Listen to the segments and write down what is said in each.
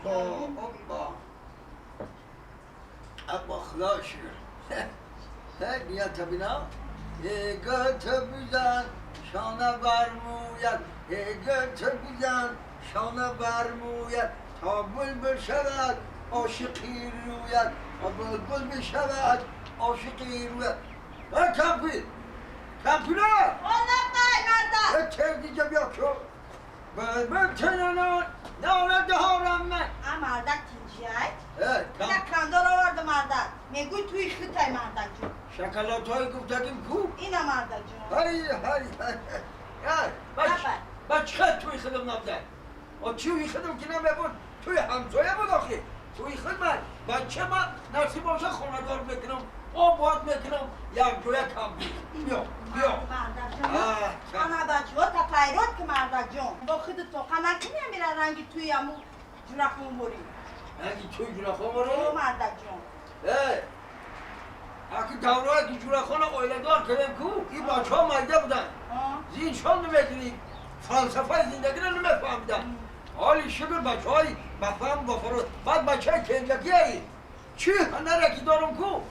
Опа, опа. Апа, Худо шукр. Ҳей, бия бина. Эгар ту бизан, шона бармӯяд. Эгар ту бизан, шона бармӯяд. То булбул шавад, ошиқи рӯяд. То булбул бишавад, ошиқи рӯяд. Эй, кампир! Кампира! Лаббай, мардак. Эй, тердиҷа биё ку. Булбул чунонон, нола дорам ман. А мардак тинҷиай? Эй, Ина кандор оварда мардак. Мегӯй туи хитай мардак ҷон. Шоколадҳои гуфтагим ку? Ина мардак ҷон. Ҳай, ҳай, ҳай. Ай, Лаббай. ба чӣ туи худам набуда? О чуи худам ки намебуд, туи ҳамсоя буд охи. Туи худ ман, бача ман насиб боша хонадор мекунам, обод мекунам, якҷоя кампир. Биё, биё. Мардак ҷон. А, Ана бачаҳо тафайрот ки мардак ҷон. Бо худ тоқа накунӣ амира ранги туи аму ҷурахон борӣ. Ранги туи ҷурахон О борӣ? Мардак ҷон. Эй, аки даврое ки ҷурахона оиладор кардем ку, ин бачаҳо майда буданд. Зиншон намекунӣ, фалсафаи зиндагиро намефаҳмиданд. Ҳоли шукр бачаҳои бафаҳм бофарод. Баъд бачаи кенҷакияи. Чӣ ҳунаре ки дорам ку,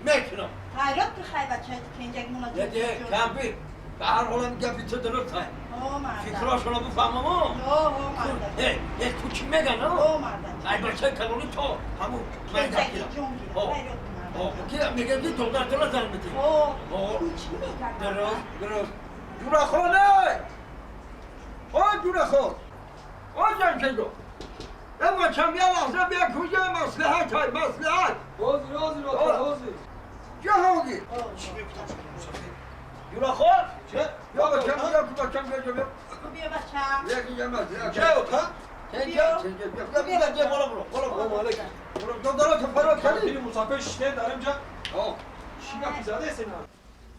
мекунам. Хайрот ки хай бачаи кенҷак муна. Неде, кампир, ба ҳар ҳолам гапи ту дуруст ай. О мардак. Фикрошонро бифаҳмам. О, о мардак. Э, э, ту чӣ меган, О мардак. Ай бачаи калонӣ то ҳамун Кенҷаки ҷон гира. Хайрот ки мардак. Ки мегӯям ки додаратона зан бидӣ. О, О. ту чӣ меган? Дуруст, дуруст. Ҷурахоне! О, ҷурахон! О, Ҷамшедо! Э, бачам, я лаҳза бия куҷа маслиҳат ҳай, маслиҳат! Ҳозир, ҳозир, ата, ҳозир. Ҷаҳонгир! Чӣ мегуфтам шумо мусафир? Ҷурахон! Чӣ? Бیا бачам, бия ку бачам, бия ҷо, бия. Биё бачам. Бия ки ҷа маслиҳат. Чӣ ота? Тенҷа, тенҷа, бия, бия, бия, бия, боло буро, боло буро. Салом алейкум. Буро, додарато фарод кардӣ? Кампири мусафир шишне дар инҷа. О. Чӣ гапи задаест ина?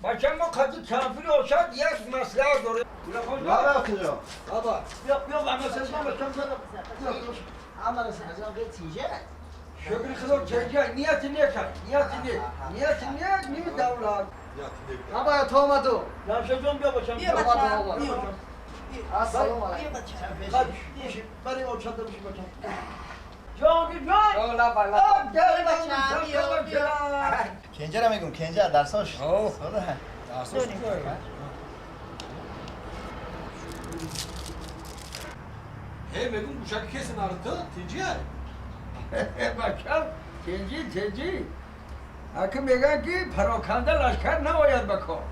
Бачам, мо қади кампири ошад як маслиҳат дорем. Ҷурахон, Баба куҷо? Баба. бия, бия, ба маслиҳат, бачам, бия. Шукри Худо, тенҷа, нияти нек ай, нияти нек, нияти нек, ними давлат. Баба то омаду. Ҷамшедҷон, бия бачам. Биё бия. бачам. Биё. Ассалому Биё алайкум. бачам. Хай, бишин, бари очада бишин бачам. Ҷонгир ҷон! О, лабай, лабай. Об, Бачам, биё, биё. Кенҷара мегум, кенҷа дарсош. О. Сода. Дарсош куҷое? Ҳе, мегум гӯшаки кеси нарта, тинҷия? Бачам, тинҷи, тинҷи. Аки мегӯянд ки пароканда лашкар наояд ба кор.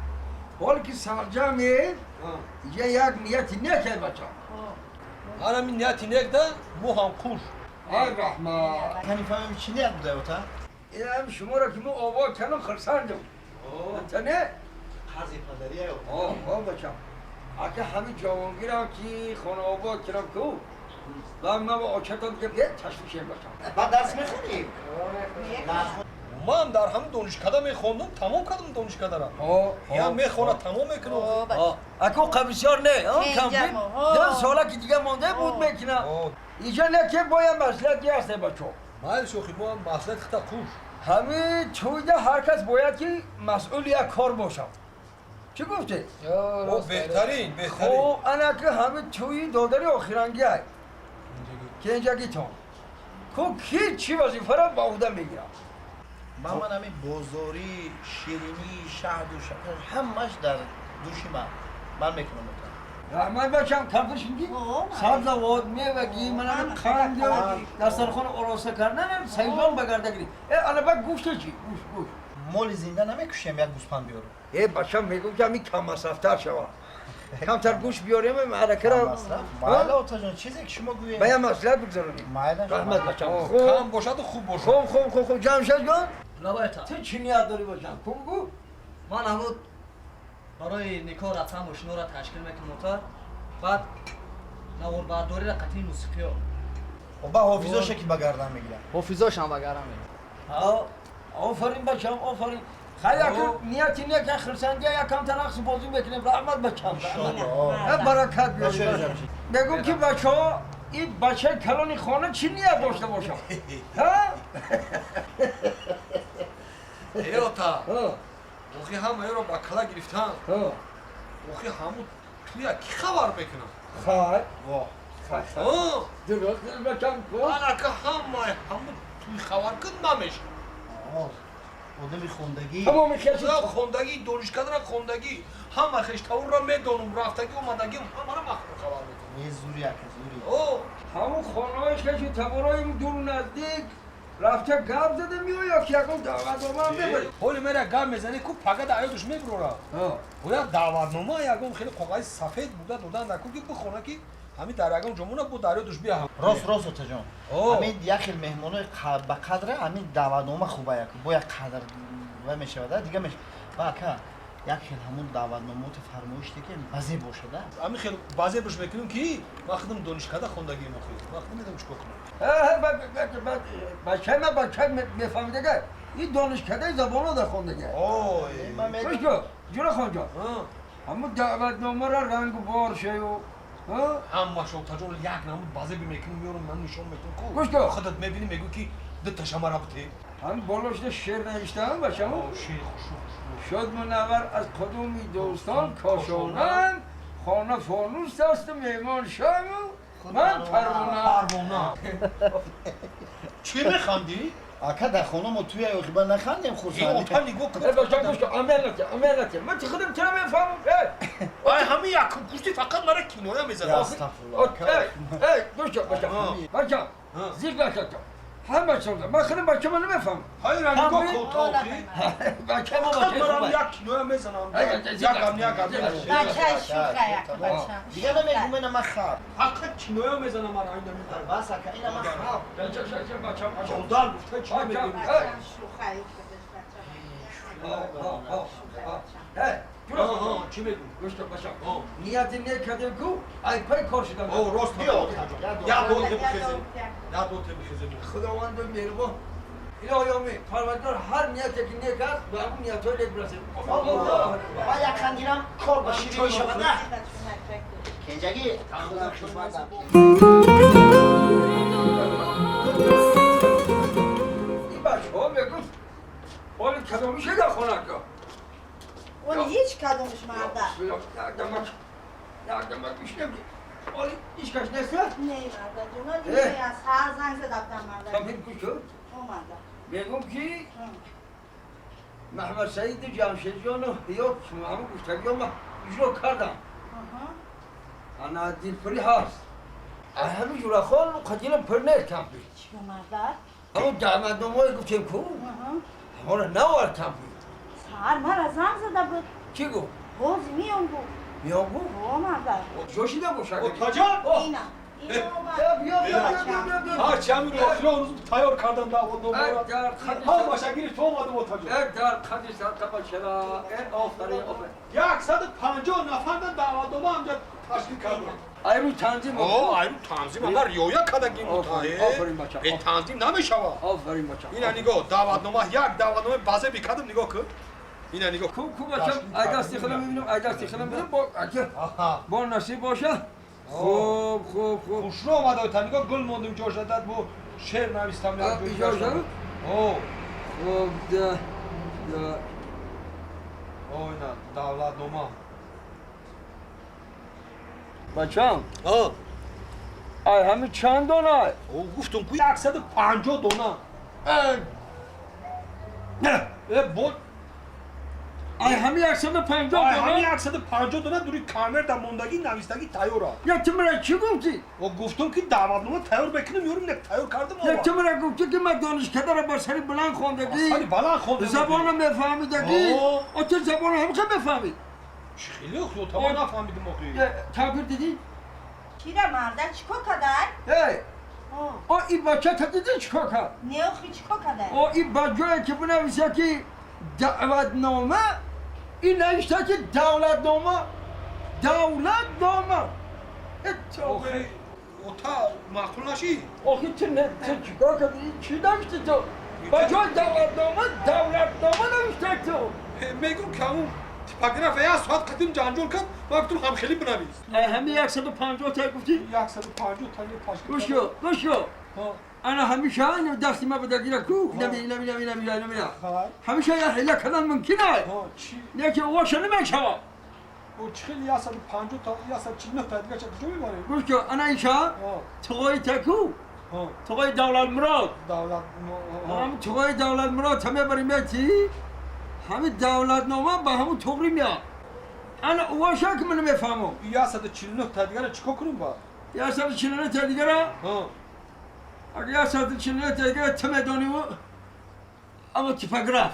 Ҳол ки сарҷамед, инҷа як нияти нек ай бачам. Ҳарами нияти нек да мо ҳам қуш. Ай раҳмат. Кани фаҳмем чӣ ният буда ота? Инам шуморо ки мо обод кардам хурсандам. Та не? Қарзи падария. О, о бачам. Аки ҳамин ҷавонгирам ки хона обод кардам ку, ва ман ба очатам ки ташвишем бачам. Ба дарс мехонӣ? Ман дар ҳамин донишкада мехондум, тамом кардам донишкадара. О, Я мехона тамом мекунам. О бачам. Аку қабисёр не, он Кенҷа кампир мо, ҳо. 10 сола ки дига монда буд мекунам. О, Инҷа не ки бояд маслиҳат ҳасте бачо. Майли шохи, мо ҳам маслиҳат хита қуш. Ҳамин чӯйда ҳар кас бояд ки масъули як кор бошад. Чӣ гуфте? О, беҳтарин, беҳтарин. Хоб, ана ки ҳамин чӯи додари охирангӣ ай. Кенҷагитон. Ку ки чӣ вазифаро ба ӯҳда мегирад? Ба ман ҳамин бозорӣ, ширинӣ, шаҳду шакар ҳамаш дар дӯши ман. Ман мекунам ота. Раҳмат бачам, кампир шудӣ? О, Сабзавот, мевагӣ, манам қанд, дастархон ороста карданам, сайдон ба гарда гирӣ. Э, ана ба гӯште чӣ? Гӯшт, гӯшт. Моли зинда намекушем, як гӯспанд биёрам. Э, бачам, мегӯм ки ҳамин каммасрафтар шавад. Камтар гӯшт биёрем, маъракаро. Масраф? Майла отаҷон, чизе ки шумо гӯед. Ба я маслиҳат бигзаронем. Майла. Раҳмат бачам. Кам бошаду хуб бошад. Хуб, хуб, хуб, хуб. Ҷамшед ҷон, Лабай та. ту чӣ ният дорӣ бачам? Кун гӯ. Ман ҳамун барои никоҳ рафтан мошиноро ташкил мекунам ота. Баъд наворбардориро қатъи мусиқиё. Ба ҳофизоше ки ба гардан мегирам. Ҳофизошам ба гардан мегирам. Ҳа, офарин бачам, офарин. Хай, яку нияти нек, як хурсандия, як камтар рақс бозӣ мекунем. Раҳмат бачам. Иншоаллоҳ. Э, баракат Бачаи биёрӣ. Ҷамшед. Мегӯм ки бачаҳо, ин бачаи калони хона чӣ ният дошта бошад? Ҳа? Э, ота. Ҳа, Охи ҳамаеро ба кала гирифтан. Ҳа. Охи ҳамун туя ки хабар мекунам? Хай. Во. Дуруст бачам ку. Анака ҳамаи ҳамун туй хабар кун намешавад. Одами хондагӣ. Тамоми хеши хондагӣ, донишкадара хондагӣ, ҳама хештавурро медонум, рафтагӣ, омадагӣ, ҳамаро ман хабар мекунам. Не зури ака, зури. Ҳамун хонаҳои хешу таборои дуру наздик рафта гап зада меояд ки ягон даъватнома мебарӣ. Ҳоли мера гап мезанӣ ку пага да аёдуш мебурора. Бояд даъватнома ягон хеле коғази сафед буда додан накун ки бихона ки ҳамин дар ягон ҷомона бо дарёдуш биям. Рост, рост, отаҷон. Ҳамин як хел меҳмонои ба қадра ҳамин даъватнома хуба як бояд қадр ва мешавад, дига меш. Ба ака як хел ҳамун даъватномаоти фармоиш ки базе бошад, а? Ҳамин хел базе бош мекунем ки ман худам донишкада хондагием охи. Ман худам медонам чикор кунам. Бачаи ман бача мефаҳмидага. Ин донишкадаи забонро дар хондага. Ой. Гӯш кун, Ҷура хонҷон. Ҳамун даъватномаро рангу бор шаю. Ҳамаш отаҷон як намуд базе бимекунем меёрам ман нишон метон ку. Гӯш кун. Худат мебинӣ мегӯ ки ду ташамара бите. Ҳамин болошда шеър навиштаам бачамо. Шеър хушу хушу. Шуд мунаввар аз қудуми дӯстон кошонам, хона фонус аст меҳмон шаму ман парвона. Парвона. Чӣ механдӣ? Ака дар хона мо туя охиба нахандем хурсандӣ. Ота нигоҳ кун. Бача гӯш кун, амел накун, амел накун. Ман чӣ худам чаро мефаҳмам? Ай ҳамин якум курси фақат мара киноя мезанад. Астағфируллоҳ. Эй, гӯш кун, бача. Бача, зиқ накун. Ҳама чиза. Ман худам бача ман намефаҳмам. Хайр, нигоҳ кун то охи. Бача мо Фақат бача марам хуб. як киноя мезанам. Як гам, як гам. Бачаи шӯха як бача. Дига намегӯм ина ман хаб. Фақат киноя мезанам мара ин намедонам. Бас ака ина ман хаб. Бача, бача, бача, бача. Додар гуфта чӣ мегӯӣ? Бачам шӯха бача. Эй, Ҷура Аҳа, чӣ мегӯӣ? гӯш кун, бача. Нияти нек кардем ку, ай пай кор шудам. О, рост Биё, як дол бихезем. Як дол бихезем. Худованд меҳрубон. Илоҳи омин. Парвардигор ҳар нияте ки нек аст, ба ҳамун ниятҳои нек бирасед. Аллоҳ. Ман як хандирам кор ба ширин мешавад. Кенҷагӣ. Ин бачаҳо мегуфт, ҳоли кадоми шуда хонака? Он ҳеҷ кадомш марда. Як дамак бишнем. Ҳоли ҳеҷ кас нест? Не марда ҷон, не аз ҳар занг зада будам марда. Кампир гӯш кун. О марда. Мегум ки Маҳмад Саиду Ҷамшедҷону ҳиёт ҳамун гуфтагиҳо ман иҷро кардам. Ана дилпурӣ ҳаст. Ҳамин Ҷурахон қадилам пур нест кампир. Чӣ марда? Ҳамун даъватномаҳое гуфтем ку, ҳамонро навард кампир. Саҳар мара занг зада буд. Чӣ гуфт? Боз миём гуфт. Миём гуфт? О марда. Ҷошида бошад. Отаҷон! Ина. Биё, биё, биё, биё, биё. Ҳарчи ҳамин охиро рӯз тайёр кардан даъватномаро. Ҳамаша гирифт омадам отаҷон. Дар қади сарқаба чара. Офарин, офарин. 150 нафардан даъватнома ҳамҷа ташкил кардам. Айру танзим. О, айру танзим, ама риоя кардагим. Офарин бача. Бе танзим намешавад. Офарин бача. Ина нигоҳ, даъватнома, як даъватнома баъзе бикардам, нигоҳ кун. Ина нигоҳ. Ку ку бача, ай дасти худам мебинам, ай дасти худам мебинам. Бо ака. Бо насиб боша. Хуб, хуб, хуб. Хушро омада, та нигоҳ гул мондум ҷоша дад бо шеър навистам як ҷой. Иҷоза? О. Хуб, да. Да. О, ина давлатнома. Бачам. О. Ай ҳамин чанд дона? О, гуфтум ку 150 дона. Не. Э, бо Ай ҳамин 150 дона. Ай ҳамин 150 дона дури камер дар мондагӣ навистагӣ тайёр аст. Я ту мара чӣ гуфтӣ? О, гуфтум ки даъватнома тайёр мекунем, ёрум не тайёр кардам. Я ту мара гуфтӣ ки ман донишкадаро ба сари баланд хондагӣ. Сари баланд хондагӣ. Забонро мефаҳмидагӣ. О, ту забонро ҳам хел мефаҳмӣ. Чӣ хеле охи, то ман нафаҳмидим охи. Таъбир дидӣ? Чира марда чикор кадай? Эй! О, ин бача та дидӣ чикор кард? Не охи чикор кадай? О, ин ба ҷое ки бинависа ки даъватнома, ин навишта ки давлатнома, давлатнома. Охи, ота маъқул нашид? Охи ту не, ту чикор кардӣ? Чӣ навишти ту? Ба ҷои давлатнома, давлатнома навишта ту. Мегӯм ки ҳамун типография як соат қадим ҷанҷол кард, ман гуфтум ҳамхелӣ бинавис. Ҳамин 150 та гуфтӣ? 150 та ташкил. Гӯш кун, гӯш кун. Ана ҳамеша дасти ма бидагира ку, нами нами нами нами нами. Ҳамеша як ҳила кардан мумкин аст. Не ки оша намешавад. О, чӣ хел 150 та, 149 та дига ча куҷо мебарем? Гӯш кун, ана иша туғои таку, туғои Давлатмурод. Давлат. Ҳам туғои Давлатмурод та мебарем, мети ҳамин давлатнома ба ҳамун туғри меяд. Ана уваша ки ман намефаҳмам. 149 та дигара чӣ кор кунем ба? 149 та дигара, агар 149 та дигара ту медониву, ама типограф.